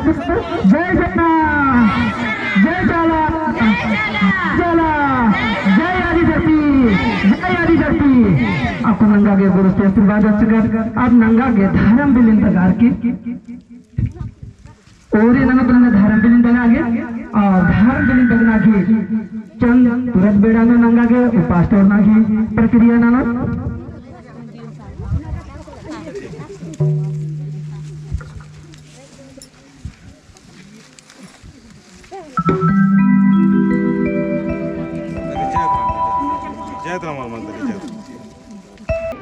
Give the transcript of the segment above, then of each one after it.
जय सेना, जय जाला, जाला, जय आदिशक्ति, जय आदिशक्ति। आपको नंगा के गुरु से आशीर्वाद आप नंगा के धर्म बिलिन तगार के और ये नंगा तुरंत धर्म बिलिन तगागे और धर्म बिलिन तगना की चंद तुरंत बेड़ा में नंगा के उपास तोड़ना की प्रक्रिया नाना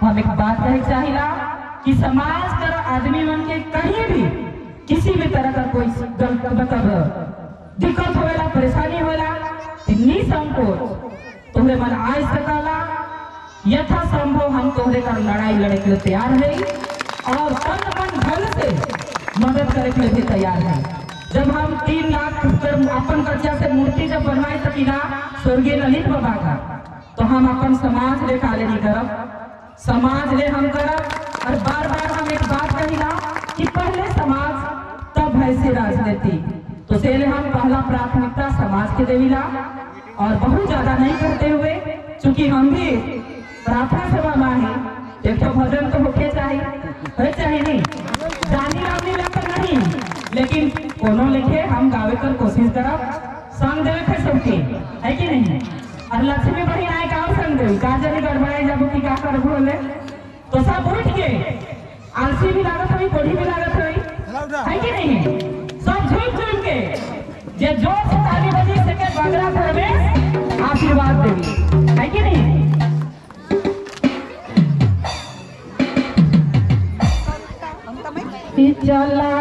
हम एक बात कहे चाहिला कि समाज कर आदमी मन के कहीं भी किसी भी तरह का कोई मतलब दिक्कत होवेला, परेशानी होला, निसंकोच तोहरे मन आज सकाला, यथा संभव हम तोहरे कर लड़ाई लड़े के लिए तैयार है और तन मन धन से मदद करे के लिए भी तैयार है। जब हम 3 लाख अपन कच्चा से मूर्ति जब बनवाए सकीला स्वर्गीय ललित बाबा का, तो हम अपन समाज ले काले नहीं करब, समाज ले हम करब। और बार बार हम एक बात कहिला कि पहले समाज तब है से राजनीति, तो से हम पहला प्राथमिकता समाज के देवीला और बहुत ज्यादा नहीं करते हुए, चूंकि हम भी प्रार्थना सभा में है, एक तो भजन तो होके चाहिए, है चाहिए नहीं, जानी रामनी तो नहीं, लेकिन कोनो लिखे हम गावे कर कोशिश करब, संग देवे के सबके, है कि नहीं। और लक्ष्मी बहन आए का संग देवी का जाने गड़बड़ाई जाबो की का कर बोले तो सब उठ के आलसी भी लागत होई, कोढ़ी भी लागत होई, है कि नहीं, सब झूम झूम के जे जोर से ताली बजी सके बगरा धर्मेश आशीर्वाद देवी, है कि नहीं। चला